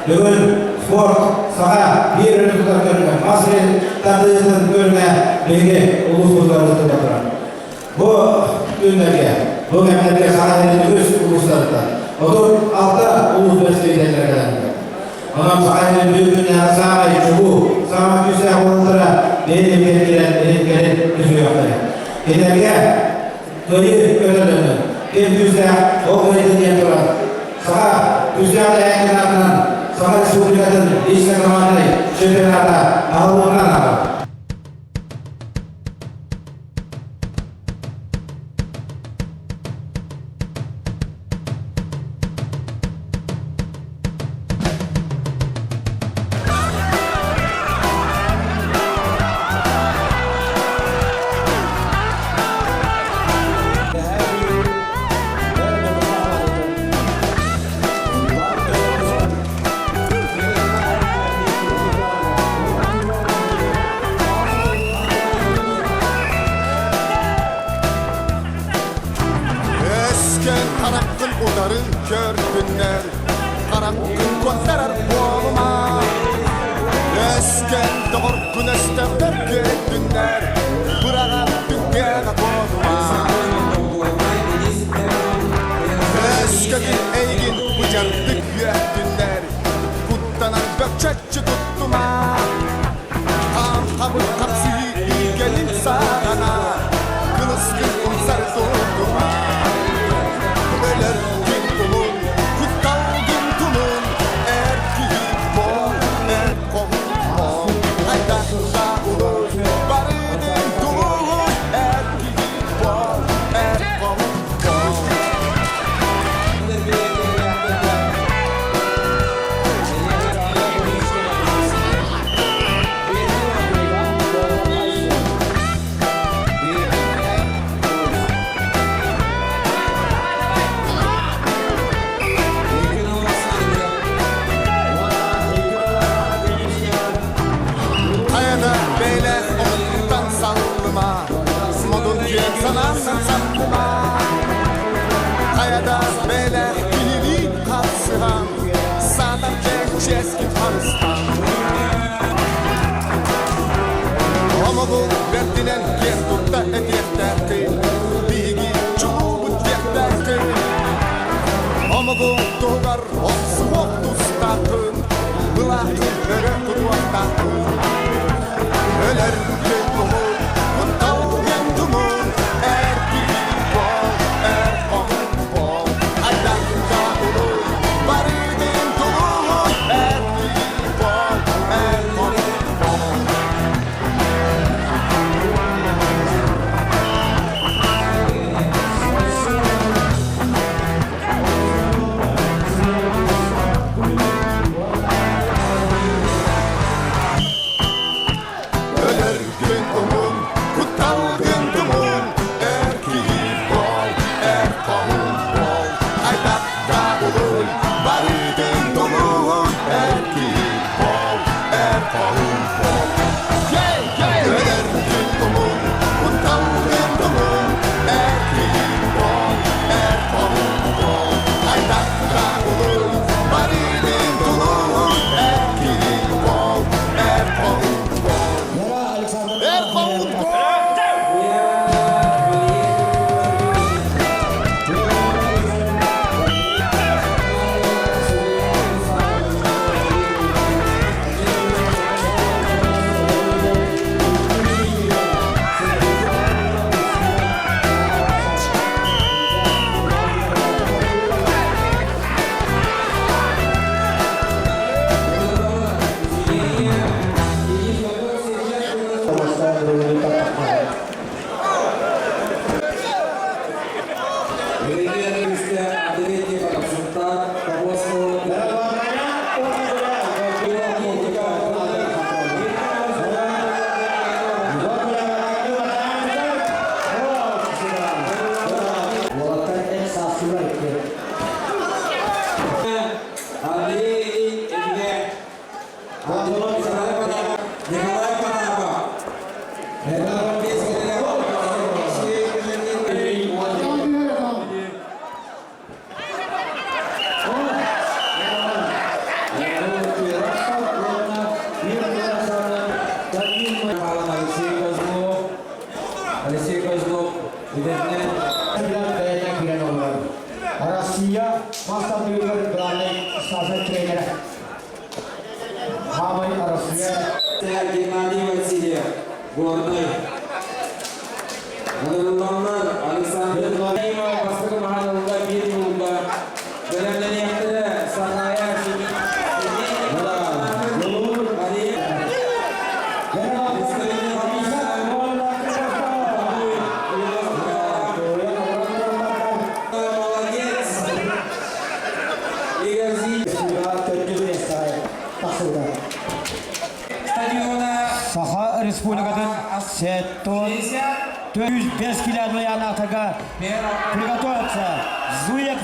Бүгүн спорт саха биир өрүтүн тутар көрүҥэ, мас тардыытын көрүҥэ биһиги улууспутугар ыытылла турар. Бу күннэргэ, бу кэмнэргэ Саха сирин үгүс улуустарыттан 36 улуус бэрэстэбиитэллэрэ кэлэллэр. Онон Саха сирин бүгүн күннээҕи саамай чулуу, саамай күүстээх уолаттара бэйэ-бэйэлэрин кэлэн илин-кэлин түсүһүөхтэрэ. Кинилэргэ кыайыы көтөллөннө. Ким күүстээх, ол кыайдын диэн туран, Саха күүстээх тэрээһин аатынан Саха Республикатын личнэй команднай чемпионата аһыллыбытынан ааҕар. Өскөн хараххын утары көрдүннэр, хараххын куоттарар буолума. Өскөн доҕоргун өстөөхтөр күөттүннэр, быраҕан түҥкэҕэ буолума. Өскөтүн эйигин быдьардык үөттүннэр, куттанан бөкчөччү туттума. Хаам-хабыр хапсыһыы илгэлин саҕана, кылыскын умсары тутума. Өлөр күн улун, кутталгын тулун, эр киһи буол, эр хоһун буол. Хайдах да улун, барытын тулун, эр киһи буол, эр хоһун буол. Хайада бэйлээх омуктан саллыма, модун күөн санааннан сандыма. Хайада бэйлээх киһилии хапсыһан, саатар чэччиэскин харыстан. Омогу бэрдинэн киэн тутта этиэхтээххин, биһиги чулуубут диэхтээххин. Омогу туһугар охсуһуох тустааххын, былааххын өрө тутуохтааххын. Өлөр күн уһун, куттал диэн тумун, эр киһи буол, эр хоһун буол. Айдаҥҥа улуй, барытын тулуй, эр киһи буол, эр хоһун буол. Өлөргүн уһун, кутталгын тумун, эр киһи буол, эр хоһун буол. Айдакка улуй, барытын тулуй, эр киһи буол, эр хоһун буол. Өлөргүн уһун, кутталгын тумун, эр киһи буол, эр хоһун буол. Айдакка улуй, барытын тулуй, эр киһи буол, эр хоһун буол. Эр хоһун буол! Горнай. Ыҥырылланнар Александр Владимиров бастакы маһанылга биир булга бэлэмнэниэхтэрэ Сахая Мария Молодец! Игорь Саха Республикатын 705 километрга приготовиться. Зуев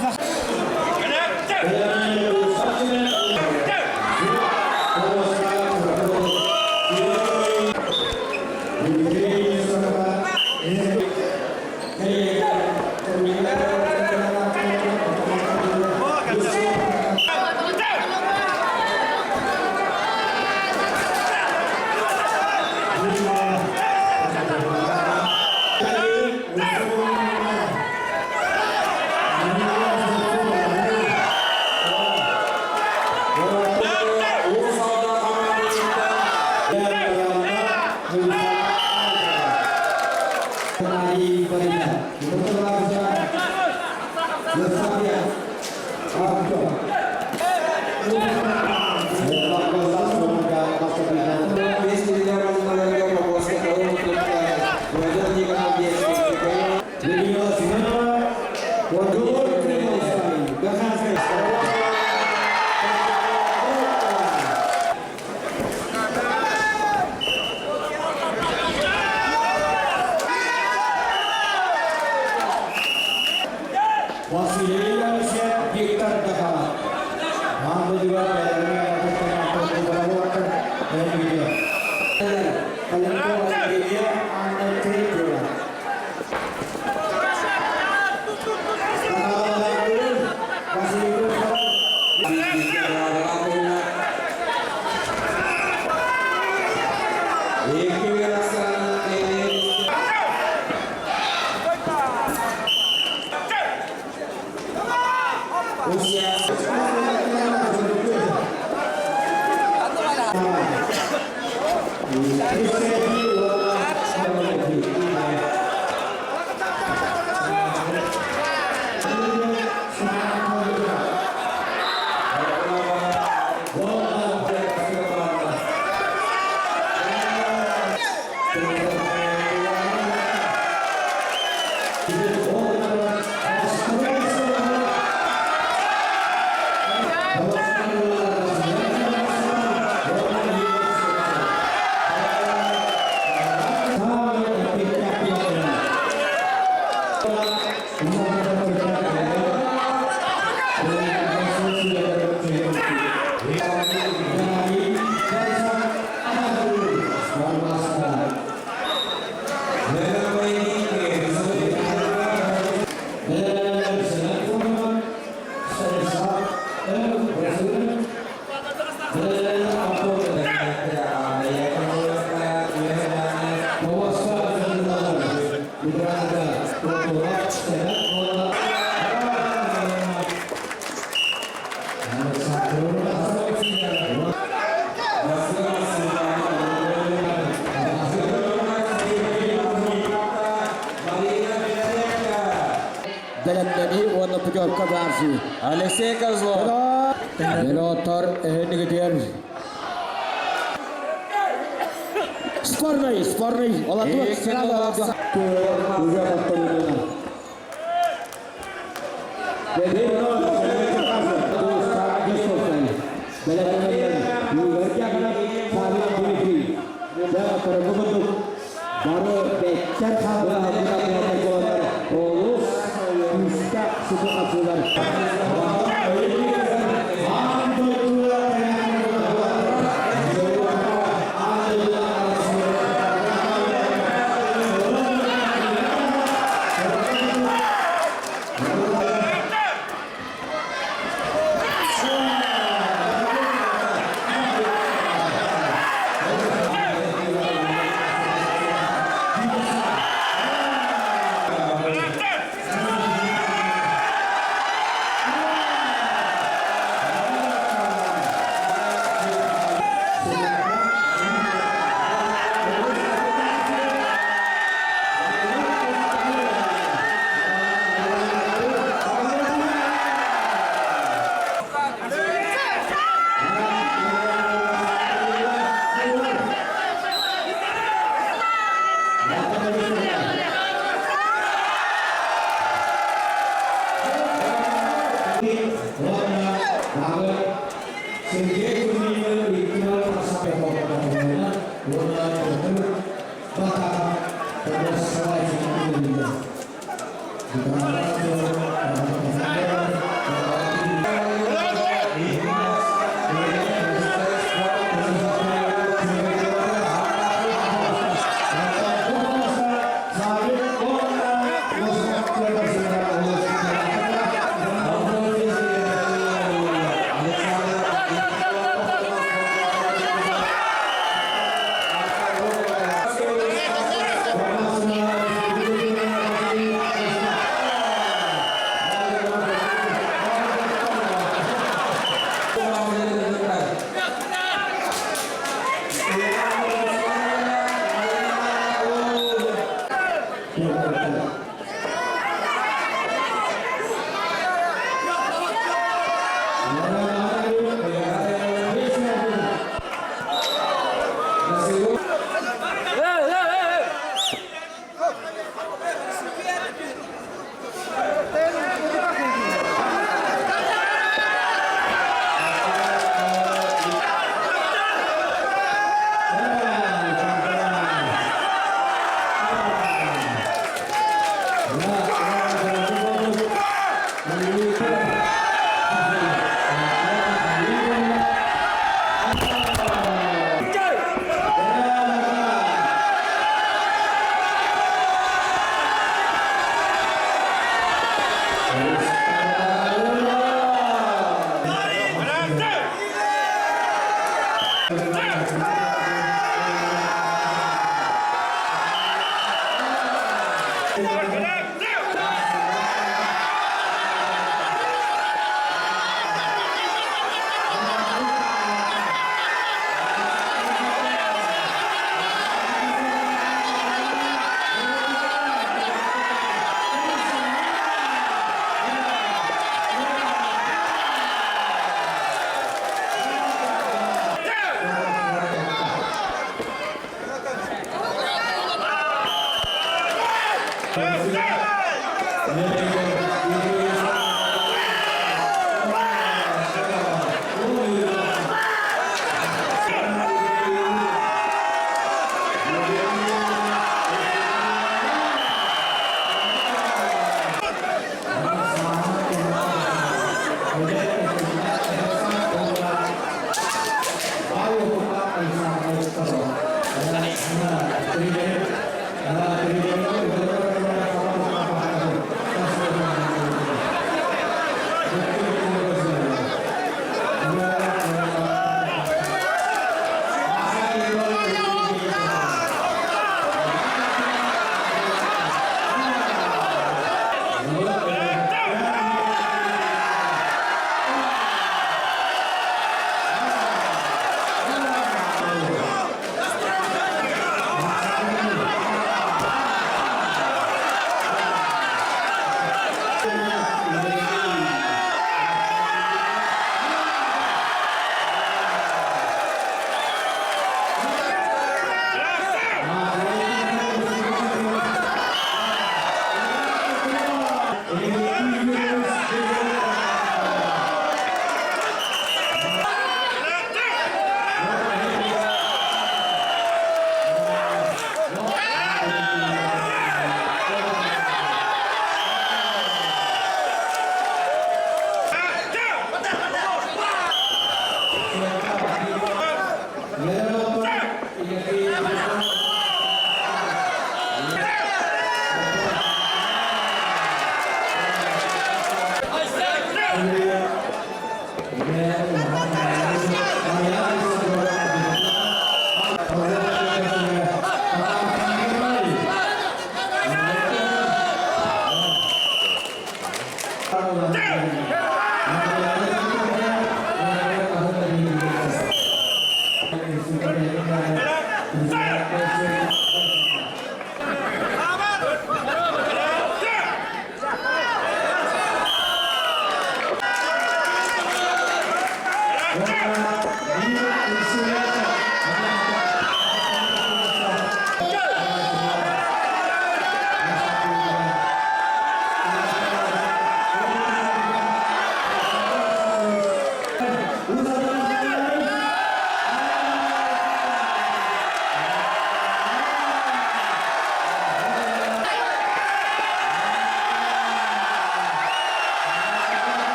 Виктор Даханов. Бэлэмнэнии уонна путевка баарсыы. Алексей Козлов. Пилоттар эһинигитигэр Спорный, спорный. Олатуот сразу уже повторено. Бары бэттэр олус күүстээх сыты хапсыылар.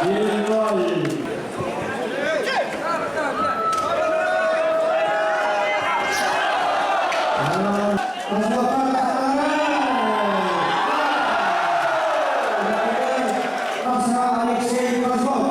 1-0. Алексей Козлов.